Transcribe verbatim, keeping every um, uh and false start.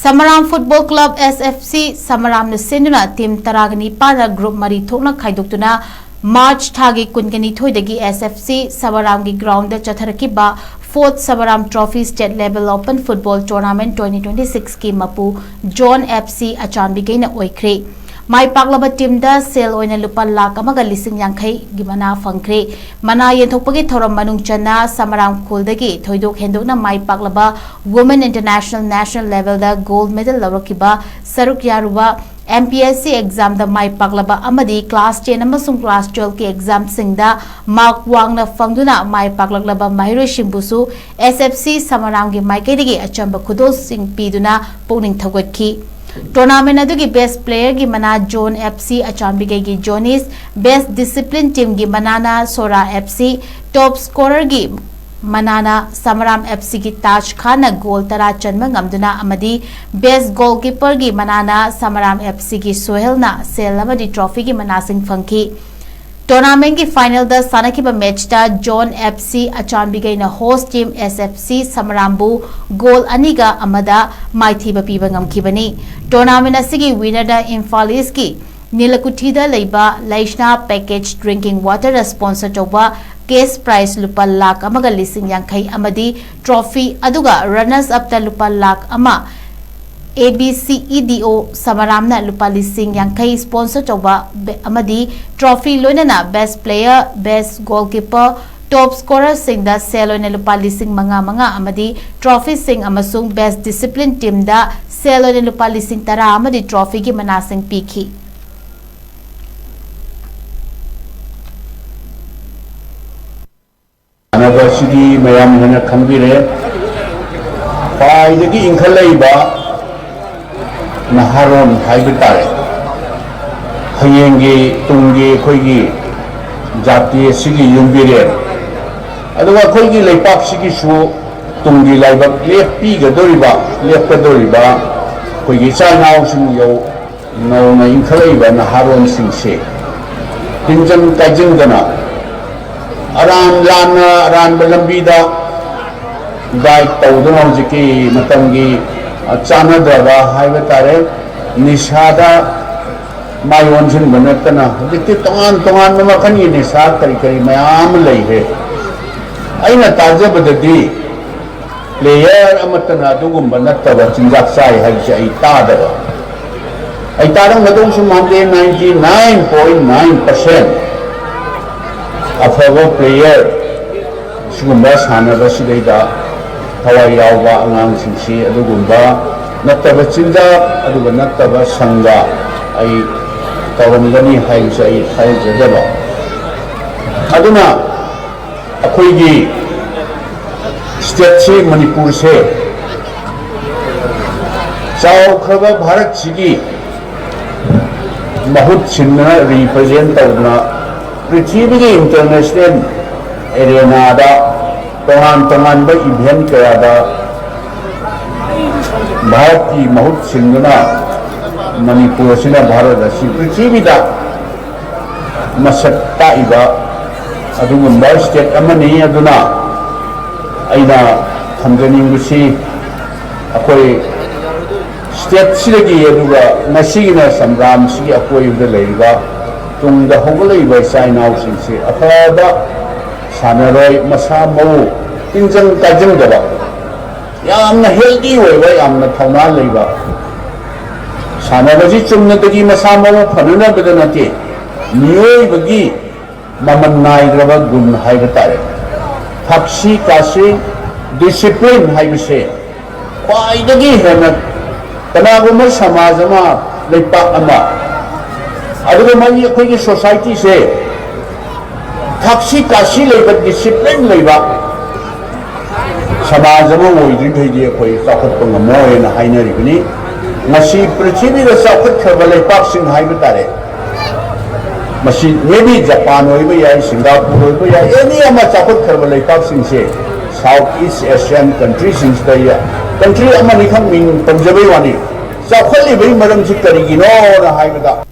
ꯁꯃꯔꯥꯝ football club, S F C, ꯁꯃꯔꯥꯝꯅ ꯁꯤꯟꯗꯨꯅ team ꯇꯔꯥꯒ ꯅꯤꯄꯥꯟꯅ ꯒ꯭ꯔꯨꯞ ꯃꯔꯤ ꯊꯣꯛꯅ ꯈꯥꯏꯗꯣꯛꯇꯨꯅ ꯃꯥꯔꯆ ꯊꯥꯒꯤ ꯀꯨꯟꯒ ꯅꯤꯊꯣꯏꯗꯒꯤ S F C ꯁꯃꯔꯥꯝꯒꯤ ꯒ꯭ꯔꯥꯎꯟꯗ ꯆꯠꯊꯔꯛꯈꯤꯕ Fourth Samaram Trophy State Level Open Football Tournament twenty twenty-six ꯀꯤ ꯃꯄꯨ ꯖꯣꯟ F C ꯑꯆꯥꯟꯕꯤꯒꯩꯅ ꯑꯣꯏꯈ꯭ꯔꯦ꯫ ꯃꯥꯏ ꯄꯥꯛꯂꯕ ꯇꯤꯝꯗ ꯁꯦꯜ ꯑꯣꯏꯅ ꯂꯨꯄꯥ ꯂꯥꯈ ꯑꯃꯒ ꯂꯤꯁꯤꯡ ꯌꯥꯡꯈꯩꯒꯤ ꯃꯅꯥ ꯐꯪꯈ꯭ꯔꯦ꯫ ꯃꯅꯥ ꯌꯦꯟꯊꯣꯛꯄꯒꯤ ꯊꯧꯔꯝ ꯃꯅꯨꯡ ꯆꯟꯅ ꯁꯃꯔꯥꯝ ꯈꯨꯜꯗꯒꯤ ꯊꯣꯏꯗꯣꯛ ꯍꯦꯟꯗꯣꯛꯅ ꯃꯥꯏ ꯄꯥꯛꯂꯕ Women International National Levelꯗ gold medal ꯂꯧꯔꯛꯈꯤꯕ ꯁꯔꯨꯛ ꯌꯥꯔꯨꯕ M P S C examꯗ ꯃꯥꯏ ꯄꯥꯛꯂꯕ ꯑꯃꯗꯤ class ten ꯑꯃꯁꯨꯡ class twelveꯀꯤ examꯁꯤꯡꯗ mark ꯋꯥꯡꯅ ꯐꯪꯗꯨꯅ ꯃꯥꯏ ꯄꯥꯛꯂꯛꯂꯕ ꯃꯍꯩꯔꯣꯏꯁꯤꯡꯕꯨꯁꯨ S F C ꯁꯃꯔꯥꯝꯒꯤ ꯃꯥꯏꯀꯩꯗꯒꯤ ꯑꯆꯝꯕ ꯈꯨꯗꯣꯜꯁꯤꯡ ꯄꯤꯗꯨꯅ ꯄꯨꯛꯅꯤꯡ ꯊꯧꯒꯠꯈꯤ꯫ Tournament ꯑꯗꯨꯒꯤ best playerꯒꯤ ꯃꯅꯥ ꯖꯣꯟ F C ꯑꯆꯥꯟꯕꯤꯒꯩꯒꯤ ꯖꯣꯅꯤꯁ, best discipline teamꯒꯤ ꯃꯅꯥꯅ ꯁꯣꯔꯥ F C, top scorerꯒꯤ ꯃꯅꯥꯅ ꯁꯃꯔꯥꯝ F Cꯒꯤ ꯇꯥꯖ ꯈꯥꯟꯅ goal ꯇꯔꯥ ꯆꯟꯕ ꯉꯝꯗꯨꯅ ꯑꯃꯗꯤ best goalkeeperꯒꯤ ꯃꯅꯥꯅ ꯁꯃꯔꯥꯝ F Cꯒꯤ ꯁꯣꯍꯦꯜꯅ ꯁꯦꯜ ꯑꯃꯗꯤ trophyꯒꯤ ꯃꯅꯥꯁꯤꯡ ꯐꯪꯈꯤ꯫ Tournamentꯀꯤ finalꯗ ꯁꯥꯟꯅꯈꯤꯕ matchꯇ ꯖꯣꯟ F C ꯑꯆꯥꯟꯕꯤꯒꯩꯅ host team S F C ꯁꯃꯔꯥꯝꯕꯨ goal ꯑꯅꯤꯒ ꯑꯃꯗ ꯃꯥꯏꯊꯤꯕ ꯄꯤꯕ ꯉꯝꯈꯤꯕꯅꯤ꯫ Tournament ꯑꯁꯤꯒꯤ winnerꯗ ꯏꯝꯐꯥꯜ Eastꯀꯤ ꯅꯤꯂꯀꯨꯊꯤꯗ ꯂꯩꯕ ꯂꯩꯁꯅꯥ package drinking waterꯗ sponsor ꯇꯧꯕ cash prize ꯂꯨꯄꯥ ꯂꯥꯈ ꯑꯃꯒ ꯂꯤꯁꯤꯡ ꯌꯥꯡꯈꯩ ꯑꯃꯗꯤ trophy, ꯑꯗꯨꯒ runners upꯇ ꯂꯨꯄꯥ ꯂꯥꯈ ꯑꯃ A B C E D O ꯁꯃꯔꯥꯝꯅ ꯂꯨꯄꯥ ꯂꯤꯁꯤꯡ ꯌꯥꯡꯈꯩ sponsor ꯇꯧꯕ be-, ꯑꯃꯗꯤ trophy ꯂꯣꯏꯅꯅ best player, best goalkeeper, top scorerꯁꯤꯡꯗ ꯁꯦꯜ ꯑꯣꯏꯅ ꯂꯨꯄꯥ ꯂꯤꯁꯤꯡ ꯃꯉꯥ ꯃꯉꯥ ꯑꯃꯗꯤ trophyꯁꯤꯡ ꯑꯃꯁꯨꯡ best discipline teamꯗ ꯁꯦꯜ ꯑꯣꯏꯅ ꯂꯨꯄꯥ ꯂꯤꯁꯤꯡ ꯇꯔꯥ ꯑꯃꯗꯤ trophyꯒꯤ ꯃꯅꯥꯁꯤꯡ ꯄꯤꯈꯤ꯫ ꯁꯥꯟꯅꯕ ꯑꯁꯤꯗꯤ ꯃꯌꯥꯝ ꯍꯦꯟꯅ ꯈꯪꯕꯤꯔꯦ꯫ ꯈ꯭ꯋꯥꯏꯗꯒꯤ ꯏꯟꯈꯠꯂꯛꯏꯕ ꯅꯍꯥꯔꯣꯟ ꯍꯥꯏꯕ ꯇꯥꯔꯦ꯫ ꯍꯌꯦꯡꯒꯤ ꯇꯨꯡꯒꯤ ꯑꯩꯈꯣꯏꯒꯤ ꯖꯥꯇꯤ ꯑꯁꯤꯒꯤ ꯌꯨꯝꯕꯤꯔꯦꯟ, ꯑꯗꯨꯒ ꯑꯩꯈꯣꯏꯒꯤ ꯂꯩꯄꯥꯛꯁꯤꯒꯤꯁꯨ ꯇꯨꯡꯒꯤ ꯂꯥꯏꯕꯛ ꯂꯦꯞꯄꯤꯒꯗꯧꯔꯤꯕ, ꯂꯦꯞꯀꯗꯧꯔꯤꯕ ꯑꯩꯈꯣꯏꯒꯤ ꯏꯆꯥ ꯏꯅꯥꯎꯁꯤꯡ ꯌꯧ-, ꯅꯧꯅ ꯏꯟꯈꯠꯂꯛꯏꯕ ꯅꯍꯥꯔꯣꯟꯁꯤꯡꯁꯦ ꯇꯤꯟꯖꯪ ꯀꯥꯏꯖꯪꯗꯅ ꯑꯔꯥꯟ ꯂꯥꯟꯅ ꯑꯔꯥꯟꯕ ꯂꯝꯕꯤꯗ guide ꯇꯧꯗꯨꯅ ꯍꯧꯖꯤꯛꯀꯤ ꯃꯇꯝꯒꯤ ꯆꯥꯟꯅꯗ꯭ꯔꯕ ꯍꯥꯏꯕ ꯇꯥꯔꯦ, ꯅꯤꯁꯥꯗ ꯃꯥꯏ ꯑꯣꯟꯁꯤꯟꯕ ꯅꯠꯇꯅ ꯍꯧꯖꯤꯛꯇꯤ ꯇꯣꯉꯥꯟ ꯇꯣꯉꯥꯟꯕ ꯃꯈꯜꯒꯤ ꯅꯤꯁꯥ ꯀꯔꯤ ꯀꯔꯤ ꯃꯌꯥꯝ ꯑꯃ ꯂꯩꯈ꯭ꯔꯦ꯫ ꯑꯩꯅ ꯇꯥꯖꯕꯗꯗꯤ ꯄ꯭ꯂꯦꯌꯔ ꯑꯃꯠꯇꯅ ꯑꯗꯨꯒꯨꯝꯕ ꯅꯠꯇꯕ ꯆꯤꯟꯖꯥꯛ ꯆꯥꯏ ꯍꯥꯏꯕꯁꯦ ꯑꯩ ꯇꯥꯗꯕ꯫ ꯑꯩ ꯇꯥꯔꯝꯒꯗꯧꯁꯨ ꯃꯥꯟꯗꯦ, ninety nine point nine percent ꯑꯐꯕ ꯄ꯭ꯂꯦꯌꯔ ꯁꯤꯒꯨꯝꯕ ꯁꯥꯟꯅꯕꯁꯤꯗꯩꯗ ꯊꯋꯥꯏ ꯌꯥꯎꯕ ꯑꯉꯥꯡꯁꯤꯡꯁꯤ ꯑꯗꯨꯒꯨꯝꯕ ꯅꯠꯇꯕ ꯆꯤꯟꯖꯥꯛ, ꯑꯗꯨꯒ ꯅꯠꯇꯕ ꯁꯪꯒ ꯑꯩ ꯇꯧꯔꯝꯒꯅꯤ ꯍꯥꯏꯕꯁꯦ ꯑꯩ ꯊꯥꯖꯖꯗꯕ꯫ ꯑꯗꯨꯅ ꯑꯩꯈꯣꯏꯒꯤ ꯁ꯭ꯇꯦꯠꯁꯤ, ꯃꯅꯤꯄꯨꯔꯁꯦ, ꯆꯥꯎꯈ꯭ꯔꯕ ꯚꯥꯔꯠꯁꯤꯒꯤ ꯃꯍꯨꯠ ꯁꯤꯟꯗꯨꯅ, ꯔꯤꯄ꯭ꯔꯖꯦꯟ ꯇꯧꯗꯨꯅ, ꯄ꯭ꯔꯤꯊꯤꯕꯤꯒꯤ ꯏꯟꯇꯔꯅꯦꯁꯅꯦꯜ ꯑꯦꯔꯦꯅꯥꯗ ꯇꯣꯉꯥꯟ ꯇꯣꯉꯥꯟꯕ ꯏꯚꯦꯟ ꯀꯌꯥꯗ ꯚꯥꯔꯠꯀꯤ ꯃꯍꯨꯠ ꯁꯤꯟꯗꯨꯅ ꯃꯅꯤꯄꯨꯔ ꯑꯁꯤꯅ ꯚꯥꯔꯠ ꯑꯁꯤ ꯄ꯭ꯔꯤꯊꯤꯕꯤꯗ ꯃꯁꯛ ꯇꯥꯛꯏꯕ ꯑꯗꯨꯒꯨꯝꯕ ꯁ꯭ꯇꯦꯠ ꯑꯃꯅꯤ꯫ ꯑꯗꯨꯅ ꯑꯩꯅ ꯊꯝꯖꯅꯤꯡꯕꯁꯤ, ꯑꯩꯈꯣꯏ ꯁ꯭ꯇꯦꯠꯁꯤꯗꯒꯤ, ꯑꯗꯨꯒ ꯉꯁꯤꯒꯤꯅ ꯁꯝꯕ꯭ꯔꯥꯝꯁꯤꯒꯤ ꯑꯀꯣꯏꯕꯗ ꯂꯩꯔꯤꯕ, ꯇꯨꯡꯗ ꯍꯧꯒꯠꯂꯛꯏꯕ ꯏꯆꯥ ꯏꯅꯥꯎꯁꯤꯡꯁꯤ ꯑꯐꯕ ꯁꯥꯟꯅꯔꯣꯏ, ꯃꯁꯥ ꯃꯎ ꯇꯤꯟꯖꯪ ꯀꯥꯏꯖꯪꯗꯕ, ꯌꯥꯝꯅ ꯍꯦꯜꯗꯤ ꯑꯣꯏꯕ, ꯌꯥꯝꯅ ꯊꯧꯅꯥ ꯂꯩꯕ, ꯁꯥꯟꯅꯕꯁꯤ ꯆꯨꯝꯅꯗꯒꯤ ꯃꯁꯥ ꯃꯎ ꯐꯅꯅꯕꯗ ꯅꯠꯇꯦ, ꯃꯤꯑꯣꯏꯕꯒꯤ ꯃꯃꯜ ꯅꯥꯏꯗ꯭ꯔꯕ ꯒꯨꯟ ꯍꯥꯏꯕ ꯇꯥꯔꯦ꯫ ꯊꯛꯁꯤ ꯈꯥꯁꯤ, ꯗꯤꯁꯤꯄ꯭ꯂꯤꯟ ꯍꯥꯏꯕꯁꯦ ꯈ꯭ꯋꯥꯏꯗꯒꯤ ꯍꯦꯟꯅ, ꯀꯅꯥꯒꯨꯝꯕ ꯁꯃꯥꯖ ꯑꯃ, ꯂꯩꯄꯥꯛ ꯑꯃ, ꯑꯗꯨꯒ ꯃꯥꯒꯤ, ꯑꯩꯈꯣꯏꯒꯤ ꯁꯣꯁꯥꯏꯇꯤꯁꯦ ꯊꯛꯁꯤ ꯈꯥꯁꯤ ꯂꯩꯕ, ꯗꯤꯁꯤꯄ꯭ꯂꯤꯟ ꯂꯩꯕ ꯁꯃꯥꯖ ꯑꯃ ꯑꯣꯏꯗ꯭ꯔꯤꯈꯩꯗꯤ ꯑꯩꯈꯣꯏ ꯆꯥꯎꯈꯠꯄ ꯉꯝꯃꯣꯏꯅ ꯍꯥꯏꯅꯔꯤꯕꯅꯤ꯫ ꯉꯁꯤ ꯄ꯭ꯔꯤꯊꯤꯕꯤꯗ ꯆꯥꯎꯈꯠꯈ꯭ꯔꯕ ꯂꯩꯄꯥꯛꯁꯤꯡ ꯍꯥꯏꯕ ꯇꯥꯔꯦ, ꯃꯁꯤ maybe ꯖꯄꯥꯟ ꯑꯣꯏꯕ ꯌꯥꯏ, ꯁꯤꯡꯒꯥꯄꯨꯔ ꯑꯣꯏꯕ ꯌꯥꯏ, ꯑꯦꯅꯤ ꯑꯃ ꯆꯥꯎꯈꯠꯈ꯭ꯔꯕ ꯂꯩꯄꯥꯛꯁꯤꯡꯁꯦ, ꯁꯥꯎꯠ ꯏꯁ ꯑꯦꯁꯤꯌꯥꯟ ꯀꯟꯇ꯭ꯔꯤꯁꯤꯡꯁꯤꯗ, ꯀꯟꯇ꯭ꯔꯤ ꯑꯃꯅꯤꯈꯛ ꯃꯤꯡ ꯄꯟꯖꯕꯩ ꯋꯥꯅꯤ, ꯆꯥꯎꯈꯠꯂꯤꯕꯒꯤ ꯃꯔꯝꯁꯤ ꯀꯔꯤꯒꯤꯅꯣꯅ ꯍꯥꯏꯕꯗ,